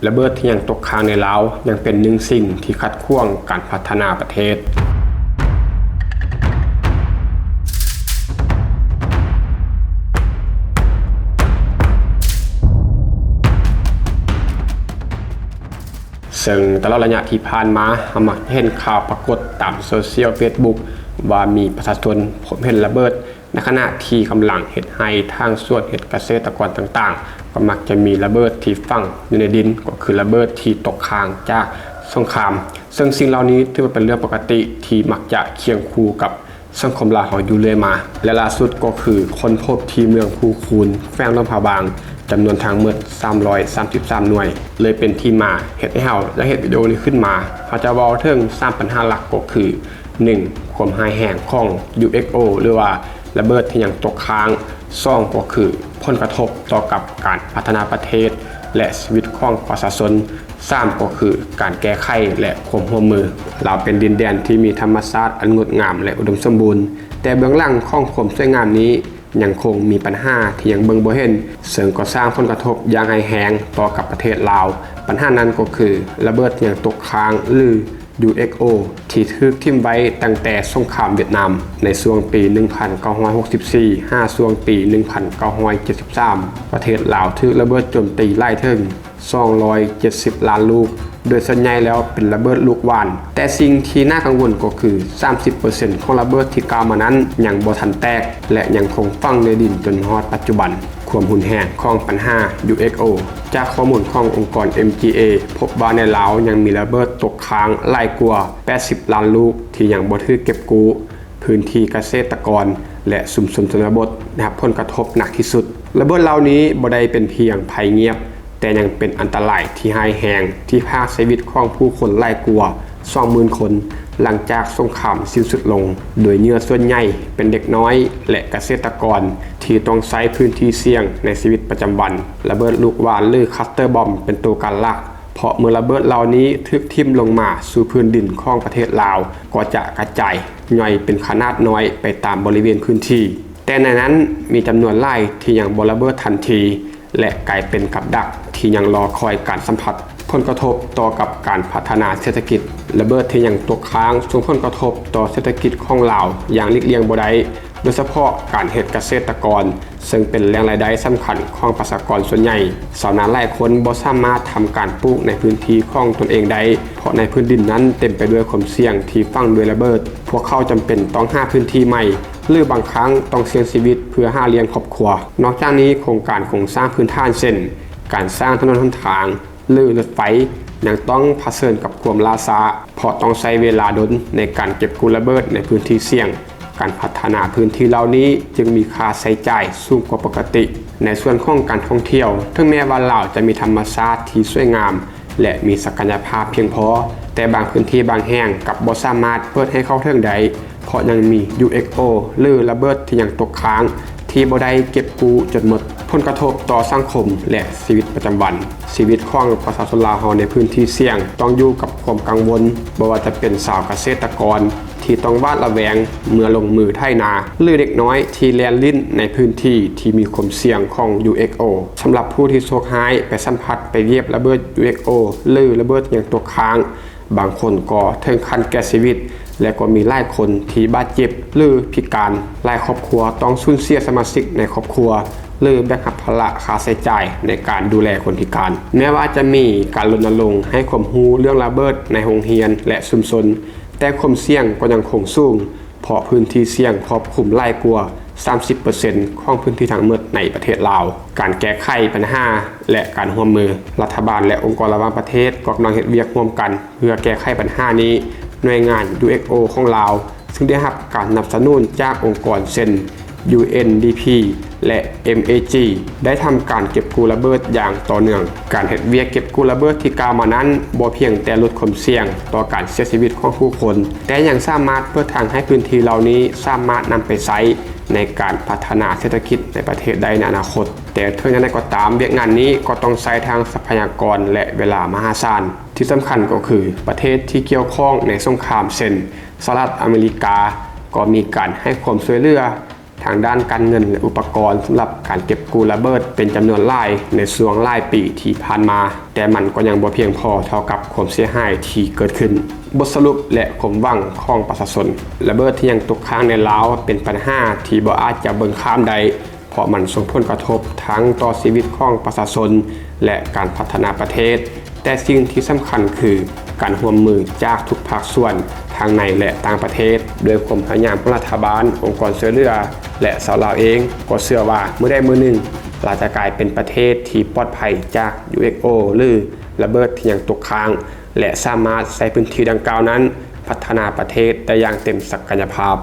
ລະເບີດທີ່ຍັງຕົກຄ້າງໃນລາວ ຍັງເປັນໜຶ່ງສິ່ງທີ່ຂັດຂວາງການພັດທະນາປະເທດ. ເຊິ່ງຕະຫຼອດໄລຍະທີ່ຜ່ານມາ ເຮົາມັກເຫັນຂ່າວປາກົດຕາມໂຊຊຽວເຟສບຸກ ວ່າມີປະຊາຊົນພົບເຫັນລະເບີດ ໃນຂະນະທີ່ກຳລັງເຮັດໄຮ່, ຖາງສວນ, ເຮັດກະເສດຕະກອນຕ່າງໆ ກໍມັກຈະມີລະເບີດທີ່ຝັງຢູ່ໃນດິນ ກໍຄືລະເບີດທີ່ຕົກຄ້າງຈາກສົງຄາມ. ເຊິ່ງສິ່ງເຫຼົ່ານີ້ຖືວ່າເປັນເລື່ອງປົກກະຕິທີ່ມັກຈະຄຽງຄູ່ກັບສັງຄົມລາວເຮົາຢູ່ເລື້ອຍມາ ແລະ ລ່າສຸດກໍຄືຄົ້ນພົບທີ່ເມືອງພູຄູນ ແຂວງຫຼວງພະບາງ ຈຳນວນທັງໝົດສາມຮ້ອຍສາມສິບສາມໜ່ວຍ ເລີຍເປັນທີ່ມາເຮັດໃຫ້ເຮົາຢາກເຮັດວິດີໂອນີ້ຂຶ້ນມາ. ເຮົາຈະເວົ້າເຖິງສາມບັນຫາຫຼັກກໍຄື ໜຶ່ງ ຄວາມຮ້າຍແຮງຂອງ UXO ຫຼືວ່າລະເບີດທີ່ຍັງຕົກຄ້າງ, ສອງ ກໍຄືຜົນກະທົບຕໍ່ກັບການພັດທະນາປະເທດ ແລະ ຊີວິດຂອງປະຊາຊົນ, ສາມ ກໍຄືການແກ້ໄຂ ແລະ ຄວາມຮ່ວມມື. ລາວເປັນດິນແດນທີ່ມີທຳມະຊາດອັນງົດງາມ ແລະ ອຸດົມສົມບູນ, ແຕ່ເບື້ອງຫຼັງຂອງຄວາມສວຍງາມນີ້ ຍັງຄົງມີບັນຫາທີ່ຍັງເບິ່ງບໍ່ເຫັນ, ເຊິ່ງກໍສ້າງຜົນກະທົບຢ່າງຮ້າຍແຮງຕໍ່ກັບປະເທດລາວ. ບັນຫານັ້ນກໍຄືລະເບີດທີ່ຍັງຕົກຄ້າງ ຫຼື UXO ທີ່ຖືກຖິ້ມໄວ້ຕັ້ງແຕ່ສົງຄາມຫວຽດນາມ ໃນຊ່ວງປີໜຶ່ງພັນເກົ້າຮ້ອຍຫົກສິບສີ່ ຫາຊ່ວງປີໜຶ່ງພັນເກົ້າຮ້ອຍເຈັດສິບສາມ. ປະເທດລາວຖືກລະເບີດໂຈມຕີຫຼາຍເຖິງ ສອງຮ້ອຍເຈັດສິບລ້ານລູກ, ໂດຍສ່ວນໃຫຍ່ແລ້ວເປັນລະເບີດລູກຫວ່ານ. ແຕ່ສິ່ງທີ່ໜ້າກັງວົນກໍຄື ສາມສິບເປີເຊັນຂອງລະເບີດທີ່ກ່າວມານັ້ນຍັງບໍ່ທັນແຕກ ແລະ ຍັງຄົງຝັງໃນດິນຈົນຮອດປັດຈຸບັນ. ຄວາມຮຸນແຮງຂອງບັນຫາ UXO ຈາກຂໍ້ມູນຂອງອົງກອນ MGA ພົບວ່າໃນລາວຍັງມີລະເບີດຕົກຄ້າງຫຼາຍກວ່າ ແປດສິບລ້ານລູກ ທີ່ຍັງບໍ່ຖືກເກັບກູ້. ພື້ນທີ່ກະເສດຕະກອນ ແລະ ຊຸມຊົນຊົນນະບົດໄດ້ຮັບຜົນກະທົບໜັກທີ່ສຸດ. ລະເບີດເຫຼົ່ານີ້ບໍ່ໄດ້ເປັນພຽງໄພງຽບ, ແຕ່ຍັງເປັນອັນຕະລາຍທີ່ຮ້າຍແຮງ ທີ່ພາກຊີວິດຂອງຜູ້ຄົນຫຼາຍກວ່າສອງໝື່ນຄົນ ຫຼັງຈາກສົງຄາມສິ້ນສຸດລົງ, ໂດຍເຫຍື່ອສ່ວນໃຫຍ່ເປັນເດັກນ້ອຍ ແລະ ກະເສດຕະກອນ ທີ່ຕ້ອງໃຊ້ພື້ນທີ່ສ່ຽງໃນຊີວິດປະຈຳວັນ. ລະເບີດລູກຫວ່ານ ຫຼື cluster bomb ເປັນໂຕການຫຼັກ, ເພາະເມື່ອລະເບີດເຫຼົ່ານີ້ຖືກຖິ້ມລົງມາສູ່ພື້ນດິນຂອງປະເທດລາວ, ກໍຈະກະຈາຍຍ່ອຍເປັນຂະໜາດນ້ອຍໄປຕາມບໍລິເວນພື້ນທີ່. ແຕ່ໃນນັ້ນມີຈຳນວນຫຼາຍທີ່ຍັງບໍ່ລະເບີດທັນທີ ແລະ ກາຍເປັນກັບດັກທີ່ຍັງລໍຄອຍການສຳຜັດ. ຜົນກະທົບຕໍ່ກັບການພັດທະນາເສດຖະກິດ. ລະເບີດທີ່ຍັງຕົກຄ້າງສົ່ງຜົນກະທົບຕໍ່ເສດຖະກິດຂອງລາວຢ່າງຫຼີກລ່ຽງບໍ່ໄດ້, ໂດຍສະເພາະການເຮັດກະເສດຕະກອນ ເຊິ່ງເປັນແຫຼ່ງລາຍໄດ້ສຳຄັນຂອງປະຊາກອນສ່ວນໃຫຍ່. ຊາວນາຫຼາຍຄົນບໍ່ສາມາດທຳການປູກໃນພື້ນທີ່ຂອງຕົນເອງໄດ້, ເພາະໃນພື້ນດິນນັ້ນເຕັມໄປດ້ວຍຄວາມສ່ຽງທີ່ຝັງດ້ວຍລະເບີດ. ພວກເຂົາຈຳເປັນຕ້ອງຫາພື້ນທີ່ໃໝ່ ຫຼື ບາງຄັ້ງຕ້ອງສ່ຽງຊີວິດເພື່ອຫາລ້ຽງຄອບຄົວ. ນອກຈາກນີ້, ໂຄງການໂຄງສ້າງພື້ນຖານ ເຊັ່ນ ການສ້າງຖະໜົນຫົນທາງ ຫຼື ລົດໄຟ ຍັງຕ້ອງຜະເຊີນກັບຄວາມລ່າຊ້າ, ເພາະຕ້ອງໃຊ້ເວລາດົນໃນການເກັບກູ້ລະເບີດໃນພື້ນທີ່ສ່ຽງ. ການພັດທະນາພື້ນທີ່ເຫຼົ່ານີ້ຈຶ່ງມີຄ່າໃຊ້ຈ່າຍສູງກວ່າປົກກະຕິ. ໃນສ່ວນຂອງການທ່ອງທ່ຽວ, ເຖິງແມ້ວ່າລາວຈະມີທຳມະຊາດທີ່ສວຍງາມ ແລະ ມີສັກກະຍະພາບພຽງພໍ, ແຕ່ບາງພື້ນທີ່ບາງແຫ່ງກັບບໍ່ສາມາດເປີດໃຫ້ເຂົ້າເຖິງໄດ້, ເພາະຍັງມີ UXO ຫຼື ລະເບີດທີ່ຍັງຕົກຄ້າງ ທີ່ບໍ່ໄດ້ເກັບກູ້ຈົນໝົດ. ຜົນກະທົບຕໍ່ສັງຄົມ ແລະ ຊີວິດປະຈຳວັນ. ຊີວິດຂອງປະຊາຊົນລາວເຮົາໃນພື້ນທີ່ສ່ຽງຕ້ອງຢູ່ກັບຄວາມກັງວົນ, ບໍ່ວ່າຈະເປັນຊາວກະເສດຕະກອນທີ່ຕ້ອງຫວາດລະແວງເມື່ອລົງມືໄຖນາ, ຫຼື ເດັກນ້ອຍທີ່ແລ່ນຫຼິ້ນໃນພື້ນທີ່ທີ່ມີຄວາມສ່ຽງຂອງ UXO. ສຳລັບຜູ້ທີ່ໂຊກຮ້າຍໄປສຳຜັດ, ໄປຢຽບລະເບີດ UXO ຫຼື ລະເບີດຍັງຕົກຄ້າງ, ບາງຄົນກໍເຖິງຂັ້ນແກ່ຊີວິດ ແລະ ກໍມີຫຼາຍຄົນທີ່ບາດເຈັບ ຫຼື ພິການ. ຫຼາຍຄອບຄົວຕ້ອງສູນເສຍສະມາຊິກໃນຄອບຄົວ ຫຼື ແບກຮັບພາລະຄ່າໃຊ້ຈ່າຍໃນການດູແລຄົນພິການ. ແມ້ວ່າຈະມີການລົນນະລົງໃຫ້ຄວາມຮູ້ເລື່ອງລະເບີດໃນໂຮງຮຽນ ແລະ ຊຸມຊົນ, ແຕ່ຄວາມສ່ຽງກໍຍັງຄົງສູງ, ເພາະພື້ນທີ່ສ່ຽງຄອບຄຸມຫຼາຍກວ່າສາມສິບເປີເຊັນຂອງພື້ນທີ່ທັງໝົດໃນປະເທດລາວ. ການແກ້ໄຂບັນຫາ ແລະ ການຮ່ວມມື. ລັດຖະບານ ແລະ ອົງກອນລະຫວ່າງປະເທດກໍກຳລັງເຮັດວຽກຮ່ວມກັນ ເພື່ອແກ້ໄຂບັນຫານີ້. ໜ່ວຍງານ UXO ຂອງລາວ ຊຶ່ງໄດ້ຮັບການສະໜັບສະໜູນຈາກອົງກອນເຊັ່ນ UNDP ແລະ MAG ໄດ້ທຳການເກັບກູ້ລະເບີດຢ່າງຕໍ່ເນື່ອງ. ການເຮັດວຽກເກັບກູ້ລະເບີດທີ່ກ່າວມານັ້ນ ບໍ່ພຽງແຕ່ຫຼຸດຄວາມສ່ຽງຕໍ່ການເສຍຊີວິດຂອງຜູ້ຄົນ, ແຕ່ຍັງສາມາດເປີດທາງໃຫ້ພື້ນທີ່ເຫຼົ່ານີ້ສາມາດນຳໄປໃຊ້ໃນການພັດທະນາເສດຖະກິດໃນປະເທດໄດ້ໃນອະນາຄົດ. ແຕ່ເຖິງຢ່າງໃດກໍຕາມ, ວຽກງານນີ້ກໍຕ້ອງໃຊ້ທັງຊັບພະຍາກອນ ແລະ ເວລາມະຫາສານ. ທີ່ສຳຄັນກໍຄື ປະເທດທີ່ກ່ຽວຂ້ອງໃນສົງຄາມ ເຊັ່ນ ສະຫະລັດອາເມລິກາ ກໍມີການໃຫ້ຄວາມຊ່ວຍເຫຼືອ ທາງດ້ານການເງິນ ແລະ ອຸປະກອນສຳລັບການເກັບກູ້ລະເບີດເປັນຈຳນວນຫຼາຍໃນຊ່ວງຫຼາຍປີທີ່ຜ່ານມາ, ແຕ່ມັນກໍຍັງບໍ່ພຽງພໍເທົ່າກັບຄວາມເສຍຫາຍທີ່ເກີດຂຶ້ນ. ບົດສະຫຼຸບ ແລະ ຄວາມຫວັງຂອງປະຊາຊົນ. ລະເບີດທີ່ຍັງຕົກຄ້າງໃນລາວເປັນບັນຫາທີ່ບໍ່ອາດຈະເບິ່ງຂ້າມໄດ້, ເພາະມັນສົ່ງຜົນກະທົບທັງຕໍ່ຊີວິດຂອງປະຊາຊົນ ແລະ ການພັດທະນາປະເທດ. ແຕ່ສິ່ງທີ່ສຳຄັນຄືການຮ່ວມມືຈາກທຸກພາກສ່ວນ ທັງໃນ ແລະ ຕ່າງປະເທດ. ດ້ວຍຄວາມພະຍາຍາມຂອງລັດຖະບານ, ອົງກອນຊ່ວຍເຫຼືອ ແລະ ຊາວລາວເອງກໍເຊື່ອວ່າມື້ໃດມື້ໜຶ່ງ ລາວຈະກາຍເປັນປະເທດທີ່ປອດໄພຈາກ UFO ຫຼື ລະເບີດທີ່ຍັງຕົກຄ້າງ ແລະ ສາມາດໃຊ້ພື້ນທີ່ດັ່ງກ່າວນັ້ນພັດທະນາປະເທດໄດ້ຢ່າງເຕັມສັກກະຍະພາບ.